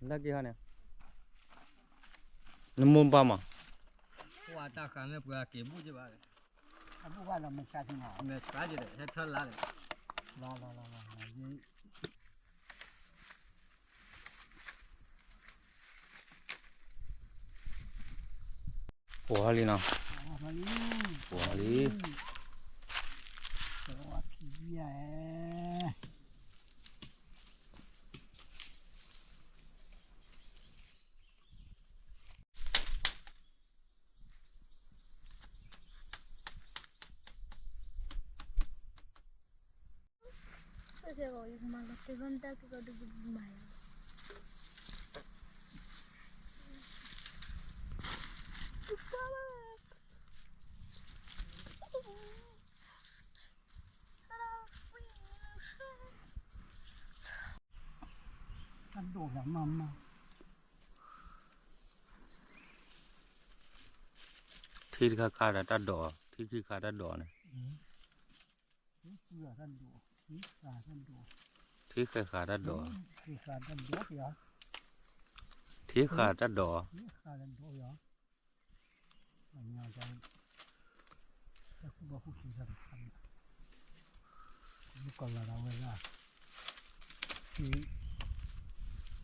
လၢက့ၤဟီန့ၣ်, နမိၢ်ပၢ်မး, ပှၤတၢ်ဃာ်န့ၣ်ပှၤက့ၤဘူၣ်က့ၤဘၣ်, အဘူၣ်ဘၣ်လီၤမ့ၢ်ဆါန့ၣ်, မ့ၢ်ဆါက့ၤဒီးဟဲထၢလါန့ၣ်, လီၤလီၤလီၤလီၤ, ပိာ်လံနီၤ, ပိာ်လံ, ထံတခါခါဒီးတၢ်ဒိး, ထံခံခါတၢ်ဒိးန့ၣ်, ထံဃဲဃာ်တၢ်ဒိး, ထံဃာ်တၢ်ဒိး, တၢ်ကူၣ်ဘၣ်ကူၣ်သ့တခါန့ၣ်, မုၣ်ကီၤလၤဒၣ်ဝဲဒၣ်,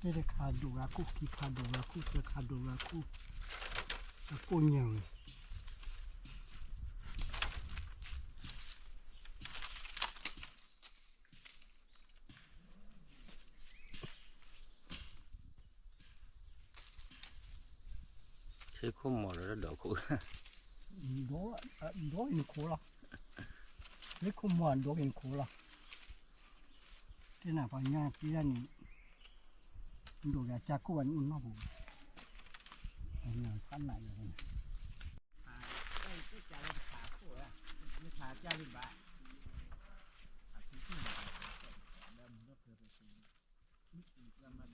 တၢ်တခါဒိးဝဲအခိၣ်, ခံခါဒိးဝဲအခိၣ်, သၢခါဒိးဝဲအခိၣ်, အကိၣ်ညါဝဲ ဆ့ခိၣ်မီၤဒီးတၢ်ဒိးခိၣ်, ဒိးအံၤနခိၣ်လီၤ, ဆ့ခိၣ်မီၤဒိးအံၤနခိၣ်လီၤ, တနၤပှၤညီတ့ဒၣ်န့ၣ်, ဒိးယၤကၢ်ကိၣ်ဘၣ်န့ၣ်အိၣ်နီၢ်ပူၤ, ဖးနးယၤန့ၣ်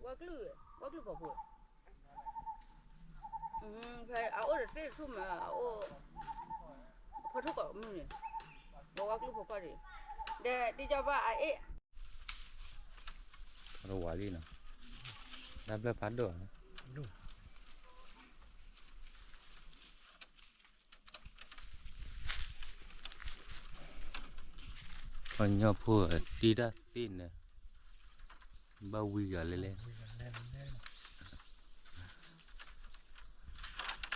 ဝဲကလုၢ်, ဝဲကလုၢ်ဖီဖိ, ဖဲအအိၣ်တသ့တထူၣ်မး, အအိၣ်, ဖီထူၣ်ကိးမုၢ်န့ၣ်, ဝဲဝဲကလုၢ်ဖီခိၣ်န့ၣ်, ဒီးတကီဘၣ်အအ့ၣ် ဖးတဝးလံနီၤ, တၢ်ဘျၢၣ်ဖးဒိၣ်, ပှၤကညီဖိတ့တၢ်သ့န့ၣ်, ဘၣ်ဝံဂၤလဲၣ်လဲၣ်,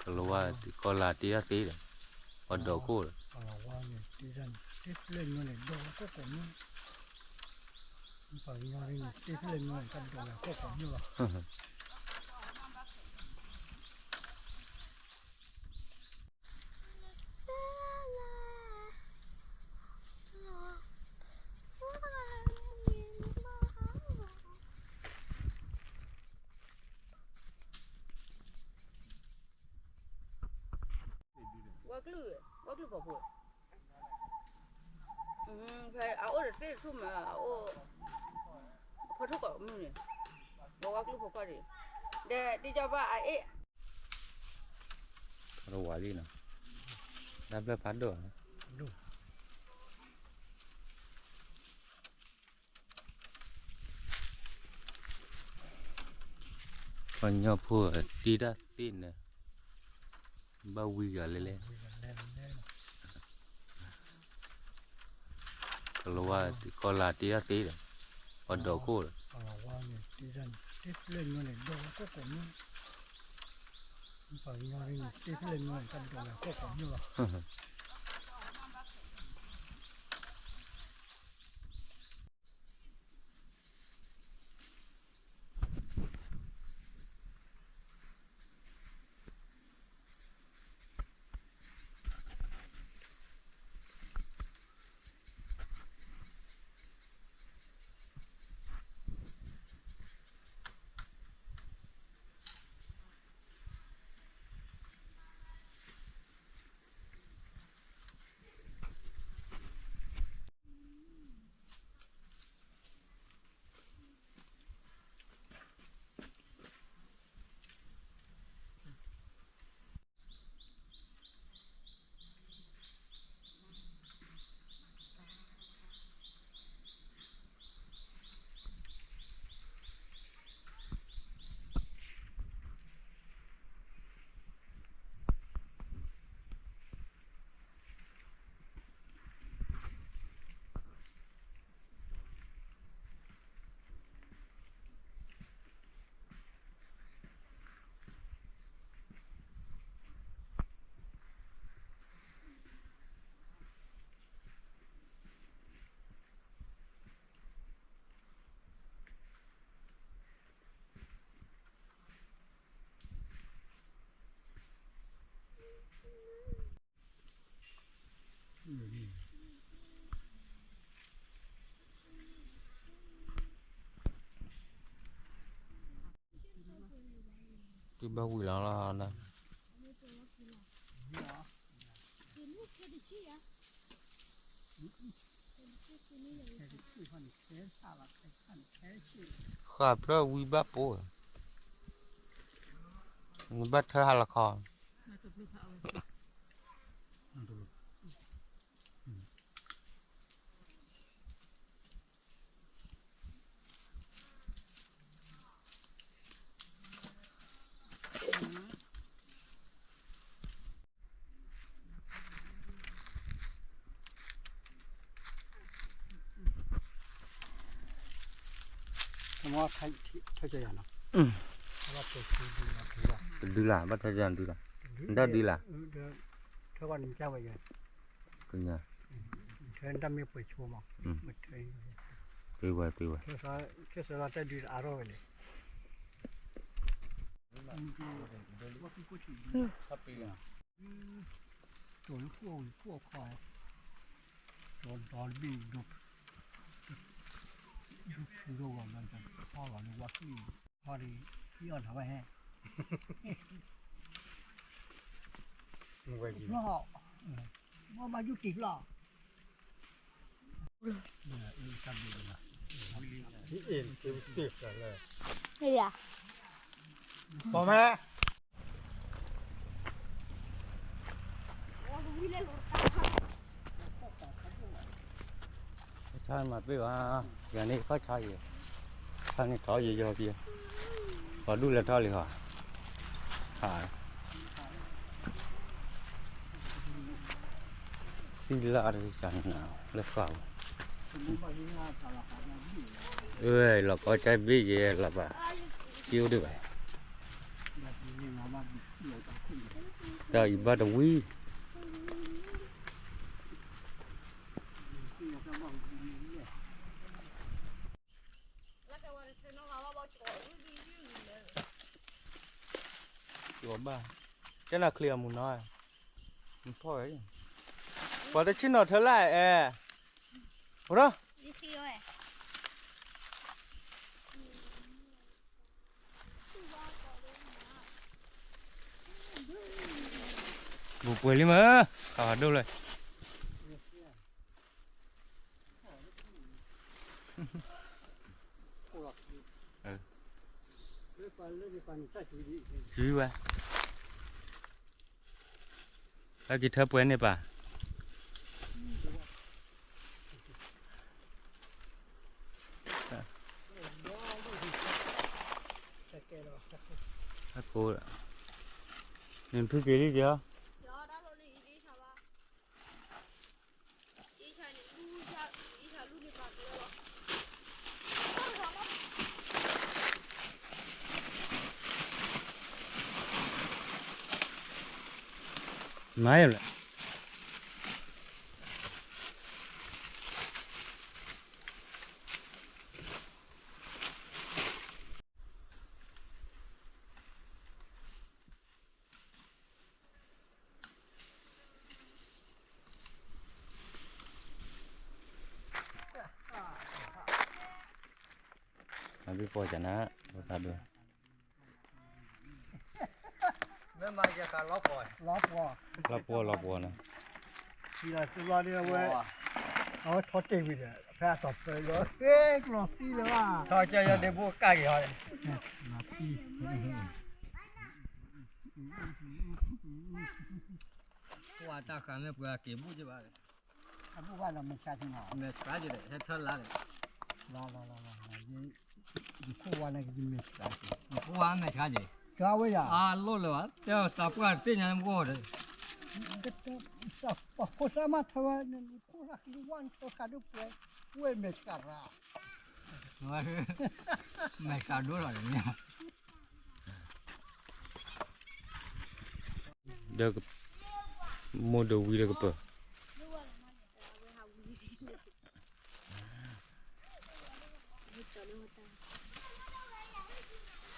ကလၤဝါ, ကီၤလၤတ့တၢ်သ့ဒီး, ပှၤဒိးခိၣ်ဒီး တ့ဖျၢၣ်ညီန့ၣ် ဒိးဝဲခိၣ်ကိးမုၢ်, ပှၤကညီန့ၣ် တ့ဖျၢၣ်ညီန့ၣ် တၢ်ဒိးဝဲခိၣ်ကိးမုၢ်လီၤ. ဝဲကလုၢ်, ဝဲကလုၢ်ဖီဖိ, ဖဲအအိၣ်တသ့တထူၣ်မး, အအိၣ်, ဖီထူၣ်ကိးမုၢ်န့ၣ်, ဝဲဝဲကလုၢ်ဖီခိၣ်န့ၣ်, ဒီးတကီဘၣ်အအ့ၣ် ဖးတဝးလံနီၤ, တၢ်ဘျၢၣ်ဖးဒိၣ်, ပှၤကညီဖိတ့တၢ်သ့န့ၣ်, ဘၣ်ဝံဂၤလဲၣ်လဲၣ်, ကလၤဝါ, ကီၤလၤတ့တၢ်သ့ဒီး, ပှၤဒိးခိၣ်ဒီး ပှၤကညီန့ၣ် တ့ဖျၢၣ်ညီန့ၣ် တၢ်ဒိးဝဲခိၣ်ကိးမုၢ်လီၤ. ဝံၤလီၤလီၤ, ဃၣ်ဖျၢၣ်ဝံဘၣ်ပိၢ်, နဘၣ်ထၢဟါလီၤခီ တဒုလၢ်, ဘၣ်ထၢယၤဒုလၢ်, နတၢ်ဒုလၢ်, ကညါ, ထၢတၢ်မ့ၢ်ပှဲၤဆိမး, သုဝဲ, သုဝဲ, တိၤလၢခိၣ်အံၤခိၣ်အခီ, ဒီဒီတဘ့ၣ်, ဒိၣ်ထူဒီးဂီၤလီၤ, ခီဂီၤလၢဝါကျံၣ်, ခီဒီး, အီၣ်ထီၣ်ဝဲဟဲ, ဖျီၣ်, မ့ၢ်ဘၣ်ယုၢ်တံၢ်ဖျီၣ် ခီၣ်ဆါမၤပ့ၢ်ဘၣ်, ယၤန့ၣ်ခီၣ်ဆါယဲ, ခါန့ၣ်ထီၣ်ယဲယီၤက့ၤ, ပှၤဒူၣ်လဲၤထီၣ်လံဟီ, ဟး စံလၢတကနၤလၢဃာ်, အၢ လီၤကီကၢ်ဘ့ၣ်ယဲလီၤဘၣ်, စံအိၣ်ဒံးဘၣ်, တၢ်အံၤဘၣ်တဝံၤ ဘၣ်, ကဲနၤချ့အမုၢ်နီၤ, နဖီၣ်ဝဲ, ပှၤတဆ့ၣ်နီၤထၢလၢအဲ, အိၣ်ဒီး ဘူးပှဲၤလံမ့ၢ်, ခးဖးဒိၣ်လၢ ဝဲ, ဟဲက့ၤထၢပှဲၤန့ၣ်ပၢ်, နဖုက့ၤလံက့ၤ, မၤယလဲၣ် အဘိၣ်ပီၢ်ကနၤ, လီၤပှီၢ်, လီၤပှီၢ်, လီၤပှီၢ်န့ၣ်, ထံလီၤသူလီၤဒ်ဝဲ, အဝဲထီၣ်တ့ၢ်ဝံၤဒီး ဖဲအတီၢ်ပၢၢ်လီၤ, ဟဲကလီၤသံလၢၤဘၣ်, ထီၣ်ကၢယီၤဒ့ဘိကၢ်က့ၤဟီ, လီၤသံ, ပှၤတၢ်ဃာ်မ့ၢ်ပှၤက့ၤဘူၣ်က့ၤဘၣ်, အဘူၣ်ဘၣ်လီၤမဲာ်ဆှးက့ၤနီၤ, မဲာ်ဆှးက့ၤဒီး ဟဲထၢလါဒီး, လီၤလီၤလီၤလီၤ, ယခိၣ်ဝါန့ၣ်က့ၤမဲာ်ဆှးက့ၤ, ယခိၣ်ဝါမဲာ်ဆှးက့ၤ, ကဝဲယၤ, အလိၣ်လၢၤဘၣ်, တဲတၢ်ပှၢ်တသ့ၣ်ညါမ့ၢ်အိၣ်ဒီး, ပှၤခိၣ်သၣ်မးထၢဝဲ, ခိၣ်သၣ်ကလံၤဝါန့ၣ် တဃာ်ဒိၣ်ပှဲၤ, ဝဲမဲာ်ဆှးရၣ်, မဲာ်ဆှးဒိၣ်လီၤန့ၣ် ဒီးမိၢ်ဒိၣ်ဝံၤဒီးကပၢၢ်,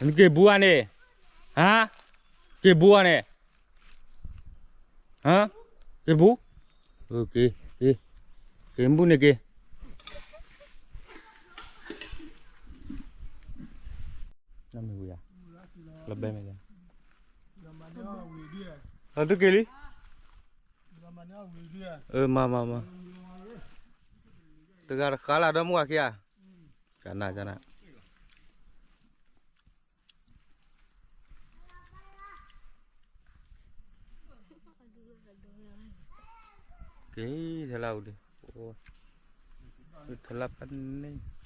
နက့ၤဘူးဧါန့ၣ်, ဟါ, က့ၤဘူးဧါန့ၣ်, ဟါ, က့ၤဘူး, က့ၤ, က့ၤမုၢ်န့ၣ်က့ၤ နမ့ၢ်ဝံၤဧါ, လဘဲမ့ၢ်ဧါ, အသုက့ၤလံ, မၤမၤမၤ, တဂၤတဃါလၢဒီမါဝၤခံဂၤ, ကနၣ်ကနၣ်, က့ၤထဲလၢအူဒံး, ထဲလၢဖဲန့ၣ်